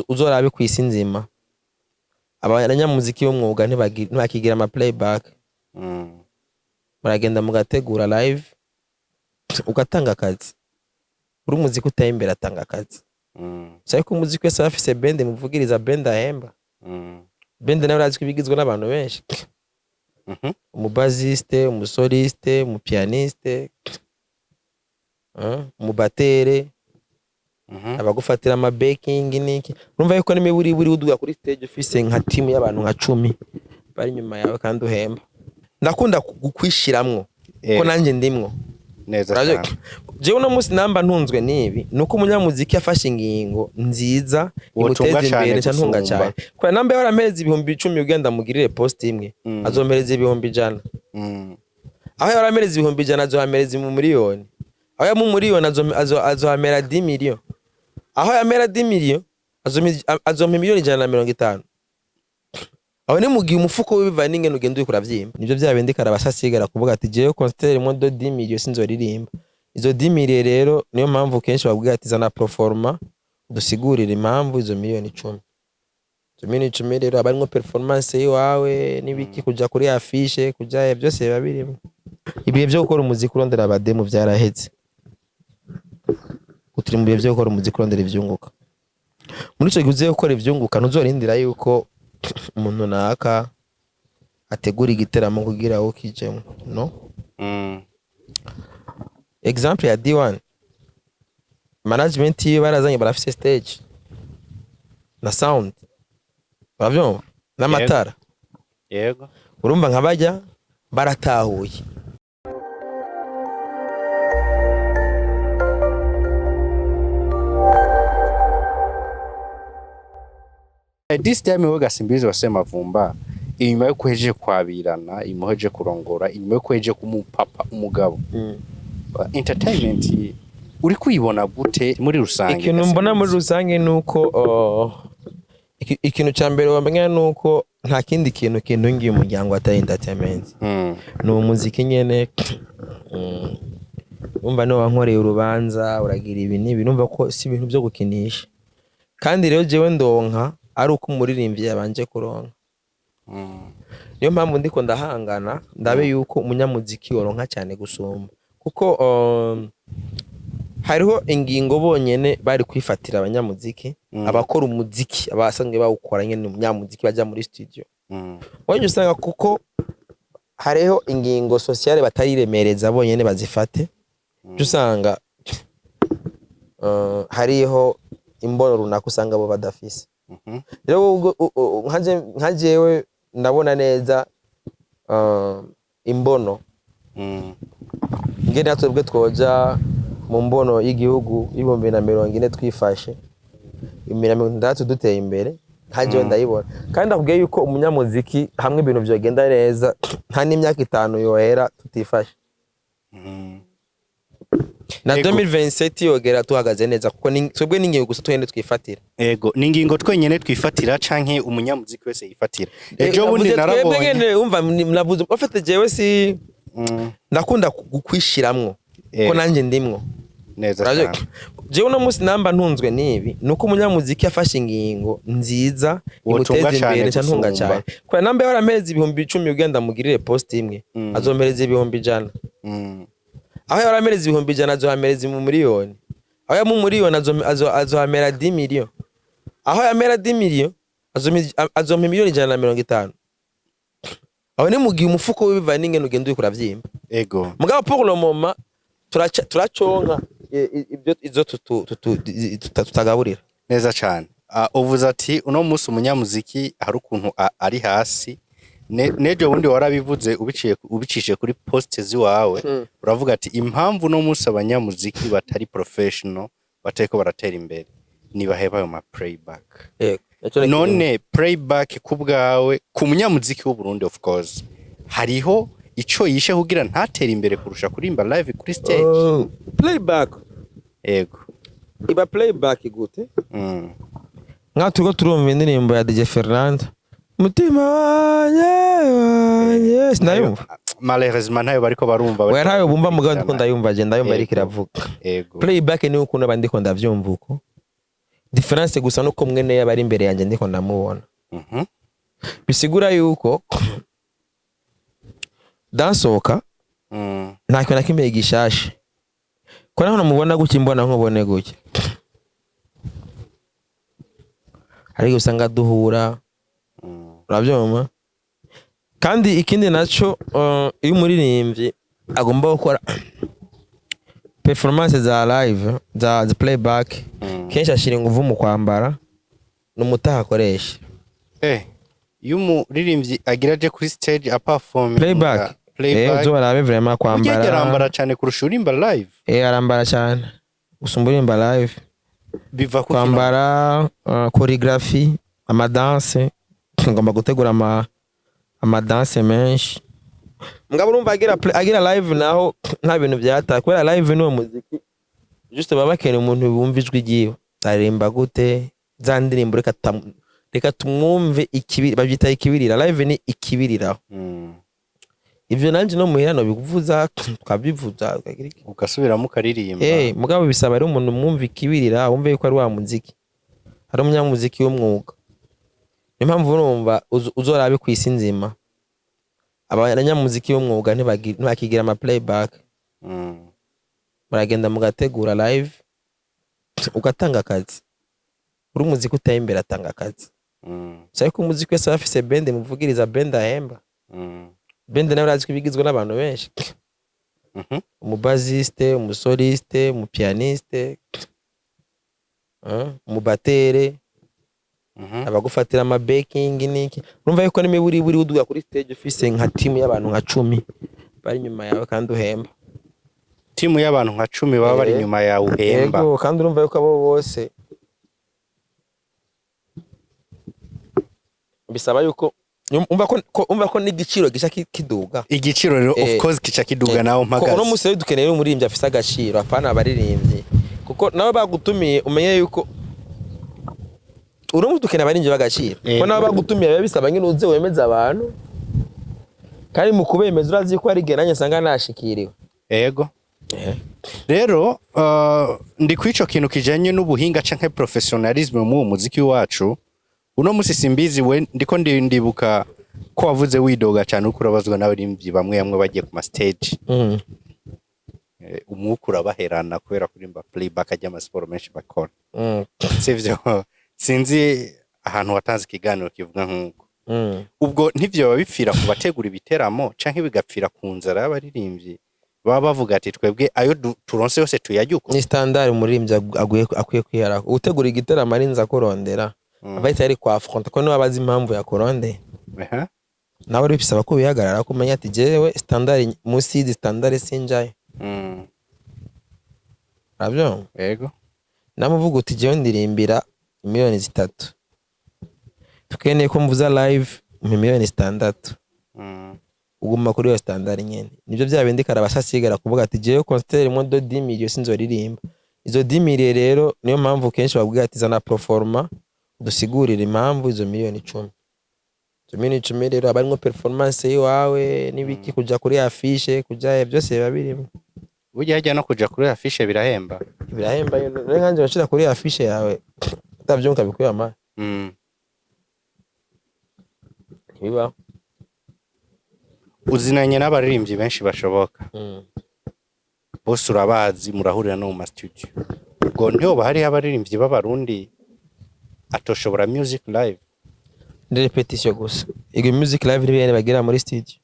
Uzorabe ku isi nzima, abanyamuziki b'umwuga ntibakigira ama playback. Muragenda mugategura live, ugatanga akazi. Uri umuziki uteye imbere, atanga akazi. Ariko umuziki wese aba afise band muvugiriza, band ahemba. Band nawe urazi ko iba igizwe n'abantu benshi: umubassiste, umusoliste, umupianiste, umubatteur, abagufatira ama backing niki. Urumva yuko n'imiburiburi uduga kuri stage ufise nka team y'abantu nka 10 bari inyuma yawe kandi uhemba. Ndakunda kwishiramwo ko nanjye ndimwo. Neza cyane. Jewe uno munsi namba ntunzwe n'ibi, nuko umunyamuziki yafashe ingingo nziza Wotunga imuteza cane imbere, nca ntunga gusumba. cyane, kubera namba yahora ampereza 10,000 ugenda mugirire post imwe, azompereza 100,000. Aho yahora ampereza 100,000, azohampereza mu miliyoni. Aho mu miliyoni azohamera 10 million. Aho yamera 10 million, azompa 150,000,000. Aho ni mu gihe umufuko w'ibiva n'ingene ugenda uriko uravyimba. Nivyo vya bindi karabasa asigara kuvuga ati: "Jewe concert moins de 10 million sinzoririmba." Izo 10 million rero, niyo mpamvu kenshi babwira ati: "Zana proforma, dusigurire impamvu izo miliyoni 10." Izo miliyoni 10 rero aba arimwo performance yiwawe n'ibiki, kuja kuri affiche, kuja byose biba birimo. Ibihe vyo gukora umuziki urondera abademu vyaraheze. Turi mu bihe vyo gukora umuziki urondera ivyunguka. Muri ico gihe uziye gukora ivyunguka, ntuzorindira yuko umuntu naka ategura igiteramo kugira wo kijemwo, no exemple ya D1, management yiwe barazanye, barafise stage na sound, uravyumva, n'amatara. Yego. Urumva nka bajya baratahuye. This time we Gasimbizi wa Semavumba, inyuma yo kuheje kwabirana, inyuma yo kurongora, inyuma yo kuheje kumupapa umugabo, entertainment uri kuyibona gute muri rusange? Ikintu mbona muri rusange ni uko ikintu cya mbere wamenya ni uko nta kindi kintu kintungiye umuryango atari entertainment. Ni umuziki nyene. Umva, niwe wankoreye urubanza, uragira ibi n'ibi. Numva ko si ibintu byo gukinisha. Kandi rero jewe ndonka ari uko umuririmbyi yabanje kuronka. Niyo mpamvu ndiko ndahangana ndabe yuko umunyamuziki yoronka cyane gusumba, kuko hariho ingingo bonyene bari kwifatira abanyamuziki, abakora umuziki, abasanzwe bawukora nyene, umunyamuziki bajya muri studio. Wajya usanga kuko hariho ingingo sociale batariremereza bonyene bazifate. Ujya usanga hariho imbono runaka usanga bo badafise. Rero ubwo nka jewe ndabona neza imbono ngene twebwe twoja mu mbono y'igihugu y'2040 twifashe, 2060 duteye imbere. Nka jewe ndayibona, kandi ndakubwiye yuko umunyamuziki hamwe ibintu vyogenda neza, nta n'imyaka 5 yohera tutifashe. Na 2027 yogera tuhagaze neza, kuko twebwe n'ingingo gusa twende twifatira. Ego, ni ingingo twenyene twifatira canke umunyamuziki wese yifatira? Ejo bundi Navuze twebwe narabonye nyene. Umva, navuze bafite, jewe si ndakunda kwishiramwo ko nanjye ndimwo. Neza cyane. Jewe uno munsi namba ntunzwe n'ibi, nuko umunyamuziki yafashe ingingo nziza Wotunga imuteza cane imbere, nca ntunga gusumba. cyane, kubera namba yahora ampereza 10,000 ugenda mugirire post imwe, azompereza 100,000. Aho yahora ampereza 100,000, azohampereza mu miliyoni. Aho mu miliyoni azohamera 10 million. Aho yamera 10 million, azompa 150,000,000. Aho ni mu gihe umufuko w'ibiva n'ingene ugenda uriko uravyimba. Mugabo pour le moment turaconka ibyo izo tutagaburira. Neza cyane. Uvuze ati uno munsi umunyamuziki hari ukuntu ari hasi. Nejo bundi warabivuze ubiciye ubicishije kuri post ziwawe, uravuga ati impamvu uno munsi abanyamuziki batari professional, batariko baratera imbere, nibaheba ayo ma playback. Yego, ico ni None playback ku bwawe, ku munyamuziki w'u Burundi, of course hariho ico yishe kugira ntatere imbere kurusha kurimba live kuri stage? Playback Ego. iba playback gute? Nka turiko turumva indirimbo ya DJ Fernando, "Mutima wanje wanje", sinayumva. Malheureusement ntayo bariko barumva. Oya, ntayo bumva, mugabo ndiko Bariko ndayumva je, ndayumva ariko Ego. iravuga. Ego. Playback ni ukuntu aba ndiko ndavyumva uko. Différence gusa nuko mwene yaba ari imbere yanjye ndiko ndamubona. Bisigura yuko dansohoka nta kintu na kimwe gishashe, ko naho namubona gutya imbona nkubone gutya, ariko usanga duhura. Urabyumva? Kandi ikindi naco, iyo umuririmbyi agomba gukora performance za live, za playback, kenshi ashira inguvu mu kwambara n'umutaha akoresha. Iyo umuririmbyi agira aje kuri stage aperforming playback, playback, uzorabe vraiment burya kwambara. Arambara cyane kurusha urimba live. Arambara cyane gusumba uririmba live. Biva ku Kwambara, choreography, amadanse, ngomba gutegura amadanse menshi. Mugabo urumva agira live naho nta bintu byata, kubera live ni uwo muziki juste baba bakeneye umuntu bumva ijwi ryiwe, aririmba gute za ndirimbo. Reka tumwumve ikibiri, babyita ikibirira. Live ni ikibiriraho. Ivyo nanje no muhira no bikuvuza, tukabivuza, tukagira iki. Ugasubiramo ukaririmba. Mugabo bisaba rero umuntu mwumva ikibirira, wumve yuko ari wa muziki, ari umunyamuziki w'umwuga. Niyo mpamvu urumva uzorabe ku isi nzima, abanyamuziki b'umwuga ntibakigira ama playback. Muragenda mugategura live, ugatanga akazi. Uri umuziki uteye imbere, atanga akazi. Ariko umuziki wese aba afise band muvugiriza, band ahemba. Band nawe urazi ko ibigizwe n'abantu benshi: umubassiste, umusoliste, umupianiste, umubatteur, abagufatira ama backing niki. Urumva yuko n'imiburiburi uduga kuri stage ufise nka team y'abantu nka 10 bari inyuma yawe kandi uhemba. Timu y'abantu nka 10 baba bari inyuma yawe uhemba. Yego, kandi urumva yuko abo bose bisaba yuko umva ko n'igiciro gica kiduga. Igiciro rero of course kica kiduga nawe Ko uno mpagaze. munsi rero dukeneye umuririmbyi afise agaciro, apana abaririmbyi, kuko nabo bagutumiye umenye yuko uno munsi dukeneye abaririmbyi b'agaciro. Ko nabo bagutumiye biba bisaba nyine uze wemeze abantu, kandi mu kubemeza urazi ko hari igihe nanjye nsanga nashikiriwe. Ego. Rero ndi kuri ico kintu kijanye n'ubuhinga canke professionalisme mu muziki wacu uno musi. Simbizi we, ndiko ndibuka ko wavuze widoga cyane, uko urabazwa n'abaririmbyi bamwe bamwe bagiye ku ma stage, umwuka urabaherana kubera kuririmba playback, ajya amasiporo menshi bakora. Sivyo? Sinzi ahantu watanze ikiganiro kivuga nk'uko. Ubwo ntivyoba bipfira ku bategura ibiteramo canke bigapfira ku nzara y'abaririmbyi baba bavuga ati twebwe ayo turonse yose tuyarya uko? Ni standard umuririmbyi akwiye kwiharako. Utegura igiteramo arinze akurondera, aba ahita ari kwa affronter, ko niwe aba azi impamvu yakurondeye. Nawe rero bisaba ko wihagarara, ko umenya ati jewe standard, munsi y'izi standard sinjayo. Urabyumva? Yego. Namuvuga uti jewe ndirimbira miliyoni 3, tukeneye ko mvuza live mu miliyoni 6. Uguma kuri iyo standard nyene. Nibyo bya bindi karabasa asigara kuvuga ati jewe concert moins de 10 millions sinzoririmba. Izo 10 millions rero niyo mpamvu kenshi babwira ati zana proforma dusigurire impamvu izo miliyoni 10. Izo miliyoni 10 rero aba arimwo performance yiwawe n'ibiki, kuja kuri affiche, kuja byose biba birimo. Burya hajya no kuja kuri affiche birahemba? Birahemba. Rero nkanje bashira kuri affiche yawe utavyumva bikuye ama ntibibaho. Uzinanye n'abaririmbyi benshi bashoboka. Bose urabazi, murahurira no mu ma studio. Ubwo ntihoba hariho abaririmbyi b'Abarundi atoshobora music live? Ni répétition gusa. Iyo music live n'ibindi bagira muri studio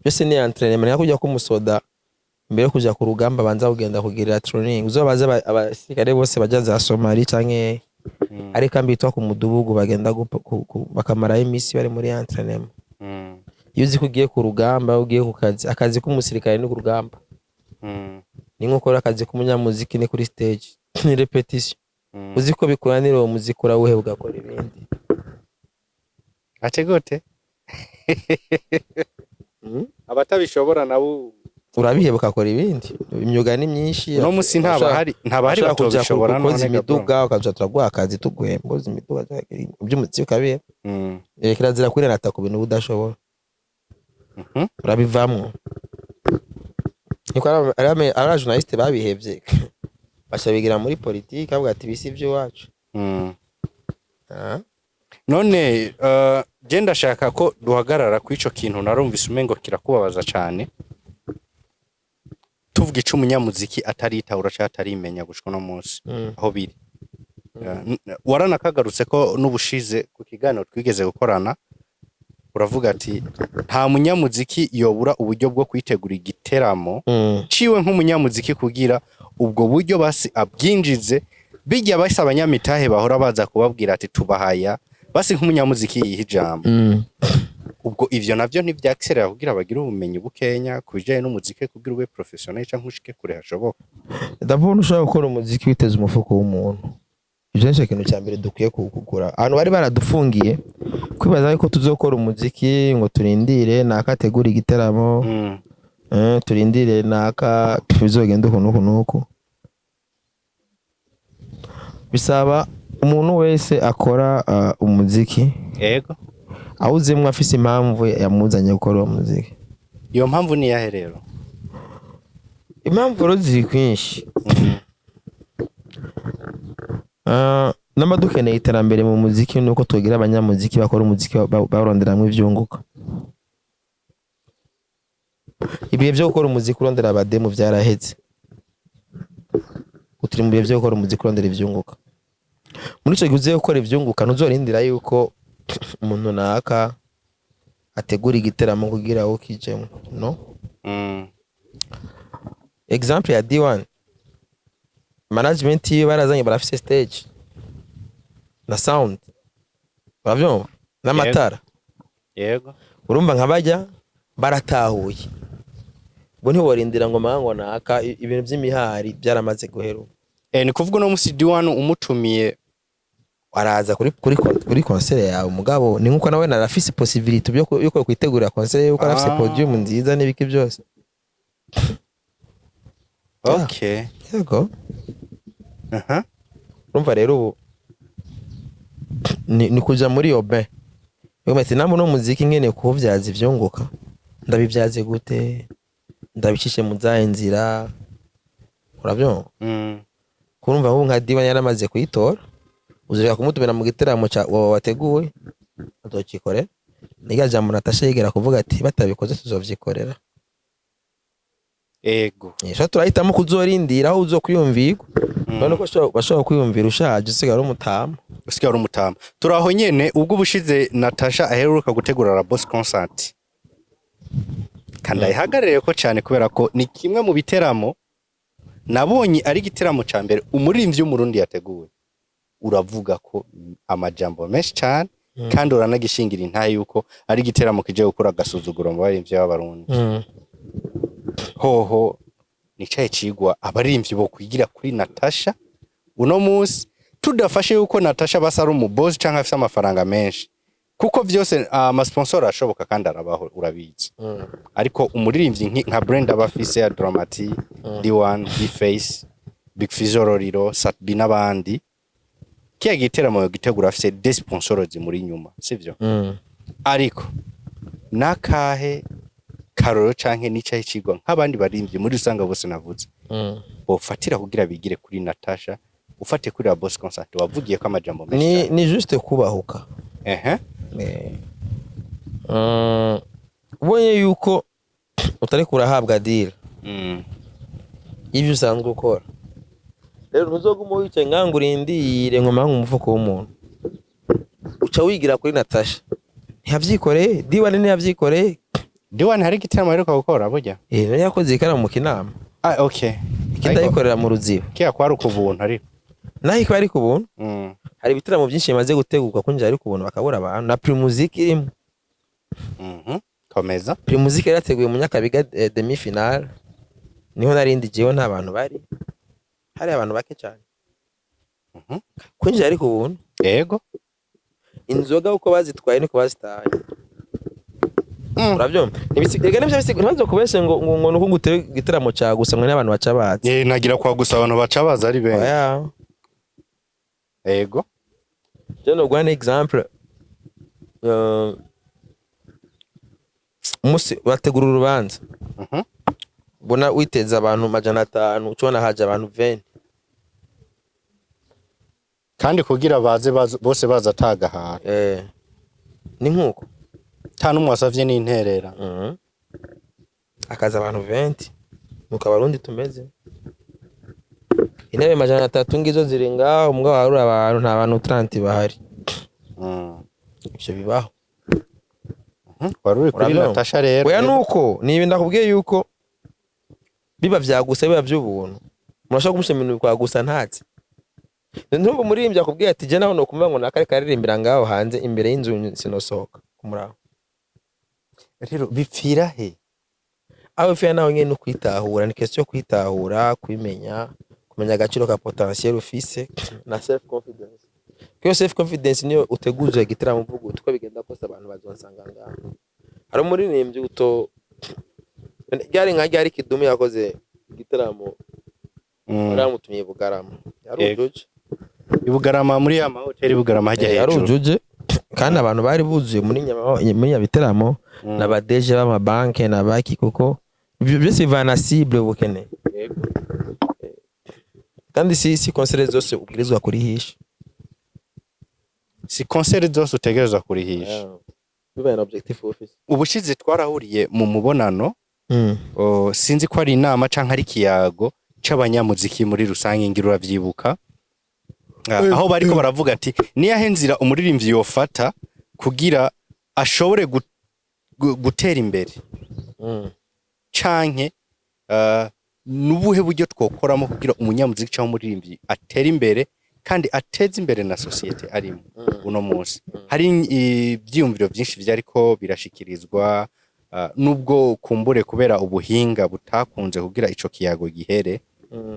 byose ni entraînement. Ni kujya kumusoda mbere yo kuja ku rugamba banza kugenda kugirira training. Uzobaze abasirikare bose baja za Somali canke ari kambi yitwa ku Mudugudu, bagenda bakamarayo iminsi bari muri entraînement. Iyo uzi ko ugiye ku rugamba, ugiye ku kazi. Akazi k'umusirikare ni ku rugamba. Ni nko ukora akazi k'umunyamuziki ni kuri stage, ni répétition. Uzi ko bikuranira uwo muziki, urawuheba ugakora ibindi. Ate gute? Abatabishobora nabo? Urabiheba ugakora ibindi. Imyuga ni myinshi. Uno musi ntabahari, ntabahari Ushaka kuja batobishobora. koza None ga bro. imiduga, ukaza turaguha akazi, tuguhemba koza imiduga, iby'umuziki ukabiheba. Kirazira kwirenata ku bintu udashobora. Urabivamwo. Niko ari aba journaliste babihevye, baca bigira muri politike, bavuga ati bisi iby'iwacu. Ah. None je ndashaka ko duhagarara ku ico kintu narumvise umengo kirakubabaza cane. Tuvuga ico umunyamuziki ataritahura canke atarimenya gushika uno munsi, aho biri. Waranakagarutse ko n'ubushize ku kiganiro twigeze gukorana, uravuga ati nta munyamuziki yobura uburyo bwo kwitegura igiteramo ciwe nk'umunyamuziki, kugira ubwo buryo basi abwinjize bijya basi abanyamitahe bahora baza kubabwira ati tubahaya, basi nk'umunyamuziki yiha ijambo. Ubwo ivyo navyo ntivyakiserera kugira bagire ubumenyi bukenya ku bijanye n'umuziki, kugira ube professionnel canke ushike kure hashoboka? Ndabona ushobora gukora umuziki witeza umufuko w'umuntu. Ivyo nico kintu cya mbere dukwiye kugura. Abantu bari baradufungiye kwibaza yuko tuzokora umuziki ngo turindire naka ategura igiteramo, turindire naka bizogenda uku n'uku n'uku. Bisaba umuntu wese akora umuziki awuzemwo afise impamvu yamuzanye gukora uwo muziki. Iyo mpamvu ni iyahe rero? Impamvu rero ziri kwinshi. Namba dukeneye iterambere mu muziki, nuko tugira abanyamuziki bakora umuziki baronderamwo ivyunguka. Ibihe vyo gukora umuziki urondera abademu vyaraheze. Ubu turi mu bihe vyo gukora umuziki urondera ivyunguka. Muri ico gihe uziye gukora ivyunguka, ntuzorindira yuko umuntu naka ategura igiteramo kugira wowe ukijemwo, no. Example ya D1, management yiwe barazanye, barafise stage na sound, uravyumva, n'amatara. Yego. Urumva nka bajya baratahuye, ubwo ntiworindira ngo manga ngo naka, ibintu vy'imihari byaramaze guhera ubu. Ni kuvuga uno musi D1 umutumiye Araza kuri concert yawe, mugabo ni nkuko nawe narafise possibility yo kwitegurira concert, yuko arafise podium nziza n'ibiki byose. Yego. Urumva rero ubu ni kuja muri iyo bain. Uvuga ati namwe uno muziki ngene kuwuvyaza ivyunguka, ndabivyaze gute? Ndabicishe mu zahe nzira? Uravyumva? Kurumva nk'ubu nka D1 yaramaze kuyitora, uzureka kumutumira mu giteramo ca wawe wateguye, azocikorera. Nirya jambo Natasha yigera kuvuga ati batabikoze tuzovyikorera. Sha, turahitamo kuzorindira aho uzokwiyumvirwa. Urabona ko bashobora kwiyumvira ushaje, usigaye ari umutama. Usigaye ari umutama. Turaho nyene, ubwo ubushize Natasha aheruka gutegura la Boss Concert, kandi ayihagarariye ko cyane, kubera ko ni kimwe mu biteramo nabonye ari igiteramo ca mbere umuririmbyi w'Umurundi yateguwe. Uravuga ko amajambo menshi cyane, kandi uranagishingira intahe yuko ari igiteramo kije gukura agasuzuguro mu baririmbyi b'Abarundi. Hoho nicaye cigwa abaririmbyi bo kwigira kuri Natasha uno munsi, tudafashe yuko Natasha basa ari umubosi canke afise amafaranga menshi, kuko vyose amasponsor arashoboka kandi arabaho, urabizi. Ariko umuririmbyi nka brand aba afise ya Dramati, D1, Bface, Big Fizzo, Roriro, Satbi n'abandi, kiya giteramo yo gitegura afise des sponsors zimuri inyuma, sivyo? Ariko nakahe karoro canke n'icahe cigwa nk'abandi baririmbyi muri rusange bose navuze bofatira kugira bigire kuri Natasha, ufate kuri la Boss Concert wavugiye ko amajambo menshi Ni cyane? Ni juste kubahuka. Ubonye yuko utariko urahabwa deal y'ivyo usanzwe ukora, rero ntuzoguma wicaye ngaho ngo urindire ngo mpamwe umufuko w'umuntu. Uca wigira kuri Natasha, ntiyavyikoreye? D1 ntiyavyikoreye? D1 hari igiteramo aheruka gukora burya? Eh, nayo yakoze ikaramo mu Kinama. Ah, okay. Ikindi ayikorera mu Ruziba. Kiya kwari ukubuntu ariko. Naho ikaba ari ku buntu. Hari ibitaramo byinshi bimaze gutegurwa kwinjira ari ku buntu, bakabura abantu, na Primusic irimo. Komeza. Primusic yarateguye mu Nyakabiga, demi finale niho narindi jewe, nta bantu bari hari, abantu bake cyane. Kwinjira ari ku buntu. Inzoga uko bazitwaye niko bazitaye. Urabyumva? Reka nibyo ntibaze kubeshe ngo nuko ngutere igitaramo cya gusa ngo n'abantu baca baza. Nagira kwa gusa abantu baca baza ari benshi. Oya. Je noguha un exemple. Umunsi bategura urubanza, ubona witeza abantu 500, ucubona haje abantu 20. Kandi kugira baze bose baza atagahara. Ni nkuko nta n'umwe wasavye n'interera. Akaza abantu 20, nuko Abarundi tumeze. Intebe 300 ngizo ziri ngaho, mbwa harura abantu, nta bantu 30 bahari. Ivyo bibaho. Wari uri kuri Urabyumva? Natasha rero. Oya, nuko ni ibintu ndakubwiye yuko biba vyagusa, biba vy'ubuntu, murashobora kumusha ibintu kwa gusa ntazi. Ntumva umuririmbyi akubwiye ati: "Je naho nokumva ngo nakare karirimbira ngaho hanze imbere y'inzu, sinosohoka kumuraho." Rero bipfira he? Aho bipfira naho nyene ni ukwitahura, ni question yo kwitahura, kwimenya, kumenya agaciro ka potentiel ufise na self confidence. Kuko self confidence niyo uteguza igitaramo uvuga uti: "Uko bigenda kose, abantu bazonsanga ngaho." Hari umuririmbyi uto ryari nka ryari Kidumu yakoze igitaramo, baramutumiye Bugarama, yari ujuje. Ibugarama, muri ya mahoteli Bugarama hajya Yari hejuru. ujuje, kandi abantu bari buzuye muri muri Nyabiteramo n'aba DG b'amabanke na baki, kuko ibyo byose bivana na cible ubukeneye. Kandi si concert zose ubwirizwa kurihisha. Si concert zose utegerezwa kurihisha. Bibaye na objectif office. Ubushize twarahuriye mu mubonano, sinzi ko ari inama canke ari ikiyago c'abanyamuziki muri rusange, ngira uravyibuka. Aho bariko baravuga ati: "Niyahe nzira umuririmbyi yofata kugira ashobore gutera imbere, canke nubuhe buryo twokoramo kugira umunyamuziki canke umuririmbyi atere imbere kandi ateze imbere na société arimo?" Uno munsi hari ivyiyumviro vyinshi vyariko birashikirizwa, nubwo kumbure kubera ubuhinga butakunze kugira ico kiyago gihere,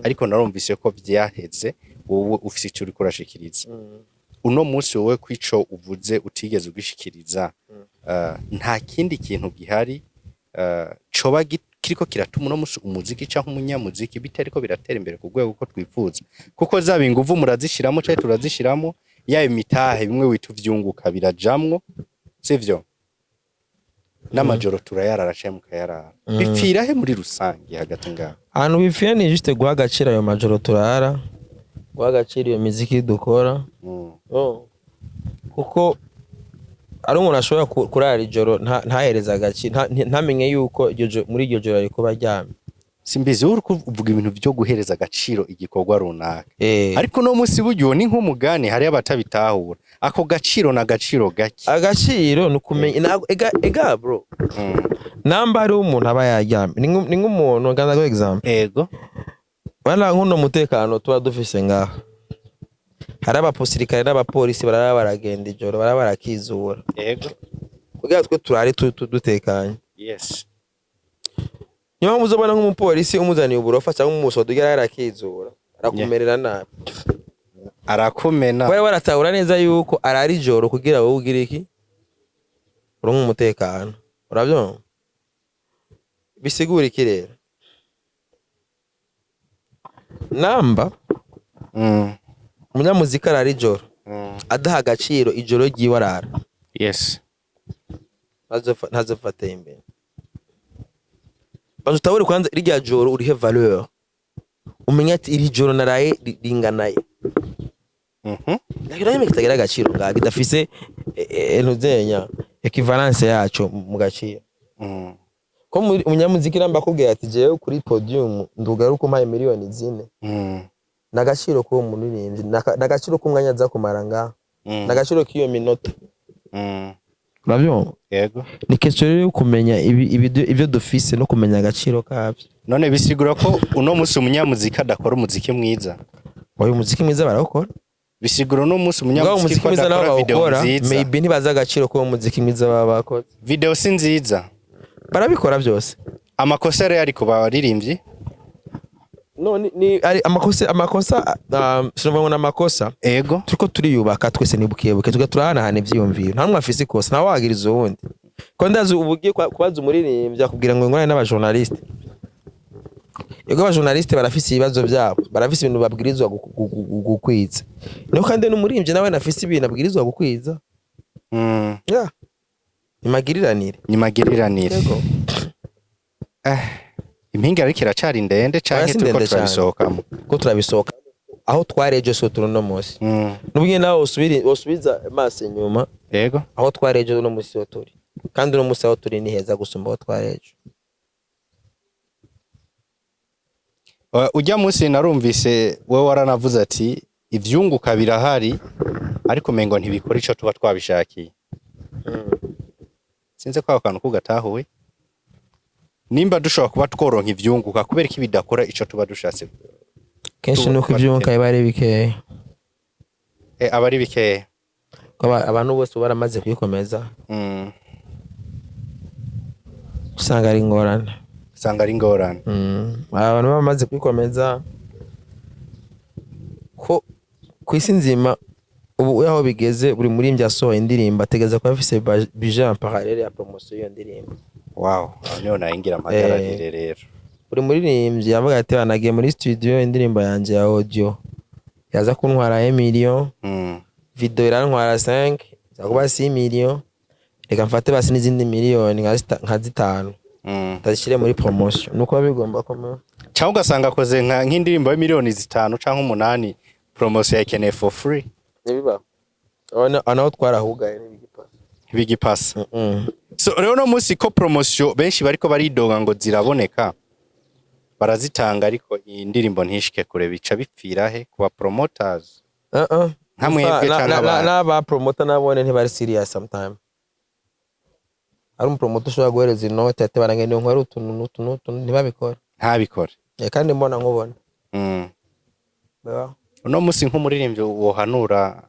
ariko narumvise ko vyaheze. Wowe ufise ico uriko urashikiriza uno munsi, wowe kwico uvuze utigeze ugishikiriza, nta kindi kintu gihari coba kiriko kiratuma uno munsi umuziki canke umunyamuziki bitariko biratera imbere ku rwego ko twifuza? Kuko zaba inguvu murazishiramo canke turazishiramo, yaba imitahe, bimwe wita uvyunguka birajamwo, sivyo? N'amajoro turayarara canke mukayarara. Bipfira he muri rusange hagati ngaho? Ahantu bipfira ni juste guha agaciro ayo majoro turara, guha agaciro iyo miziki dukora. Oh. Kuko ari umuntu ashobora kurara ijoro ntahereze agaciro, ntamenye yuko muri iryo joro ari kuba aryamye. Simbizi, wowe uriko uvuga ibintu vyo guhereza agaciro igikorwa runaka, ariko uno munsi buryo ni nk'umugani, hariyo abatabitahura. Ako gaciro na agaciro gake. Agaciro ni ukumenya ega bro, namba hariho umuntu aba yaryamye, ni nk'umuntu ngana go example. Bana, nk'uno mutekano tuba dufise ngaha, hari abaposirikare n'abapolisi barara baragenda ijoro, barara barakizura kugira twe turare dutekanye. Niyo mpamvu uzobona nk'umupolisi umuzaniye uburofa cyangwa umusodo ugera yarakizura, arakumerera nabi. Arakumena. Kubera baratahura neza yuko arara ijoro kugira wowe ugire iki, uronke umutekano. Urabyumva? Bisigura iki rero? Namba umunyamuziki arara ijoro, adaha agaciro ijoro ryiwe arara, ntazopfa ateye imbere. Banza utabure kwanza rirya joro urihe valeur, umenye ati: "Iri joro naraye ringanaye." Ntabwo na kitagira agaciro ngaha, kidafise ntuzenya equivalence yaco mu gaciro. Ko umunyamuziki namba akubwira ati: "Jewe kuri podium ndugaruka umpaye miliyoni 4," n'agaciro k'uwo muririmbyi, n'agaciro k'umwanya aza kumara ngaha, n'agaciro k'iyo minota. Urabyumva? Yego. Ni question rero yo kumenya ibyo dufise no kumenya agaciro kabyo. None bisigura ko uno munsi umunyamuziki adakora umuziki mwiza? Oyo umuziki mwiza barawukora. Bisigura uno munsi Mugabo umunyamuziki umuziki ko mwiza nabo adakora video bawukora, nziza? maybe ntibazi agaciro k'uwo muziki mwiza baba bakoze. Video si nziza? Barabikora byose. Amakosa rero ari ku baririmbyi? No, ni ari amakosa, sinovuga ngo ni amakosa. Turiko turiyubaka twese, ni bukebuke, tuga turahanahana ivyiyumviro. Nta numwe afise ikosa, ntawe wagiriza uwundi, ko ndazi ubu ugiye kubaza umuririmbyi akubwira ngo ingorane n'abajournaliste. Yego, abajournaliste barafise ibibazo vyabo, barafise ibintu babwirizwa gukwiza, niho kandi n'umuririmbyi nawe nafise ibintu abwirizwa gukwiza. Yeah. Nimagiriranire. Nimagiriranire. Yego. Impinga ariko iracari ndende Oya, canke si turiko ndende cane. turabisohokamo? Ko turabisohoka. Aho twari ejo so turi uno munsi. Nubwo nawe wosubiza amaso inyuma, aho twari ejo, uno munsi ho turi, kandi uno munsi aho turi ni heza gusumba aho twari ejo. Ujya munsi narumvise wowe waranavuze ati ivyunguka birahari, ariko umengo ntibikora ico tuba twabishakiye. Sinzi ko ako kantu kugatahuye. Nimba dushobora kuba tworonka ivyunguka, kubera ko bidakora ico tuba dushatse? Kenshi nuko ivyunguka biba ari bikeya. Aba ari bikeya. Ko abantu bose uba baramaze kwikomeza, usanga ari ingorane. Usanga ari ingorane. Abantu baba bamaze kwikomeza ko ku isi nzima ubu aho bigeze, buri muririmbyi asohoye indirimbo ategereza kuba afise budget en parallèle ya promotion y'iyo ndirimbo. Wow, aho niho nayingira mpagararire rero. Buri muririmbyi avuga ati banagiye muri studio, indirimbo yanje ya audio yaza kuntwara 1 million, video irantwara 5, za kuba 6 million, reka mfate basi n'izindi miliyoni nka 5 ndazishyire muri promotion. Nuko biba bigomba kumera. Cyangwa ugasanga akoze nk'indirimbo y'imiliyoni 5 canke 8, promotion yakeneye for free. Ntibibaho. Aho naho twarahugaye, ntibigipasa. Ntibigipasa. So rero no munsi ko promotion benshi bariko baridoga ngo ziraboneka, barazitanga, ariko iyi ndirimbo ntishike kure, bica bipfira he kuba promoters? Uh-uh. Nka mwebwe canke abandi? N'aba promoter nabone ntibari serious sometime. Ari umupromoter ushobora guhereza inoti ati barangende nkore utuntu n'utu n'utu, ntibabikora. Ntabikore. Kandi mbona nkubona. Bibaho. Uno munsi nk'umuririmbyi wohanura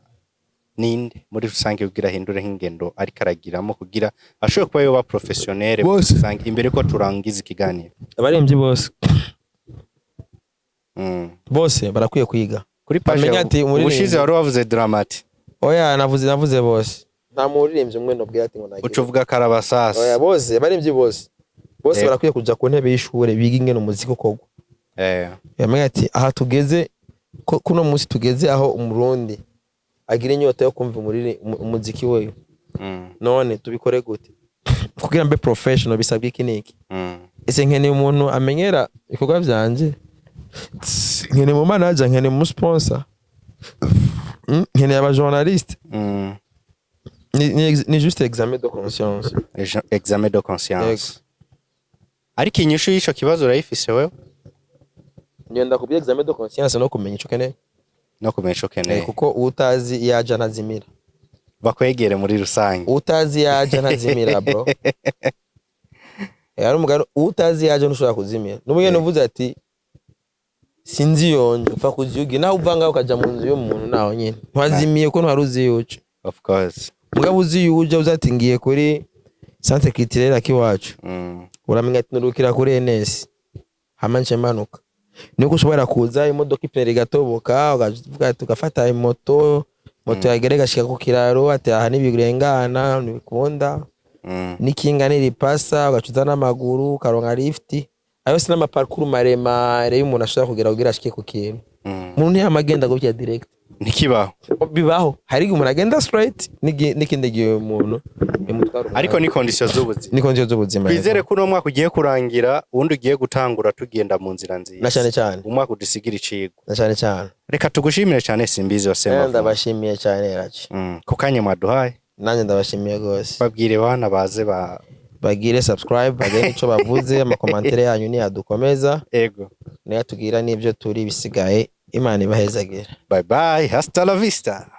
ninde muri rusange kugira ahindure nk'ingendo ariko aragiramo, kugira ashobore kuba yoba professionnel muri Bose. rusange, imbere ko turangiza ikiganiro? Abaririmbyi bose. Bose barakwiye kwiga. Kuri page Bamenye ati umuririmbyi- ubushize wari wavuze Dramati. Oya, navuze bose. Nta muririmbyi umwe nobwira ati ngo nagira. Uca uvuga Karabasasi. Oya, bose, abaririmbyi bose barakwiye kuja ku ntebe y'ishure, biga ingene umuziki ukorwa. Yamenye ati aha tugeze, ko kuno munsi tugeze aho umurundi agira inyota yo kumva umuziki weyo. None tubikore gute kugira mbe professional? Bisabwa iki niki? Ese nkeneye umuntu amenyera ibikorwa vyanje, nkeneye mu manager, nkeneye mu sponsor, nkeneye aba journaliste. Ni juste examen de conscience. Examen de conscience. Ariko inyishu y'ico kibazo urayifise wewe? Ngenda kubye examen de conscience no kumenya ico ukeneye. No kumenya ico ukeneye. Kuko utazi iyo aja ntazimira. Bakwegere muri rusange. Utazi iyo aja ntazimira, bro. Ari umugani, utazi iyo aja ntushobora kuzimira. N'umugeni uvuze ati sinzi iyo nje, upfa kuziugira naho uva ngaho ukaja mu nzu y'umuntu, naho nyene ntwazimiye ko ntwari uzi iyo uca. Of course. Mugabo uzi iyo uja, uzi ati ngiye kuri centre culturel akiwacu, uramenya ati nurukira kuri NS hama nce manuka. Niko ushobora kuza imodoka ipine rigatoboka, ukavuga ati ugafata moto, moto yagera igashika ku kiraro, ati aha ntibirengana, ntibikunda, n'ikinga ntiripasa, ugaca uza n'amaguru ukaronka lift. Ayo si n'amaparcours maremare y'umuntu ashobora kugera kugira ashike ku kintu. Umuntu ntiyama agenda gutya direct. Ntikibaho. Bibaho, hari igihe umuntu agenda straight, n'ikindi gihe umuntu bimutwara umwanya. Ariko ni condition z'ubuzima. Ni condition z'ubuzima. Twizere ko uno mwaka ugiye kurangira, uwundi ugiye gutangura tugenda mu nzira nziza. Na cyane cyane. Umwaka udusigira icigwa. Na cyane cyane. Reka tugushimire cyane, Simbizi wa Semavu. Ndabashimiye cyane, Raci. Ku kanya mwaduhaye. Nanjye ndabashimiye rwose. Babwire bana baze ba Bagire subscribe, bagire icyo bavuze. Amacommentaires yanyu niyadukomeza, niyo atubwira n'ibyo turi bisigaye. Imana ibahezagira. Bye bye, hasta la vista.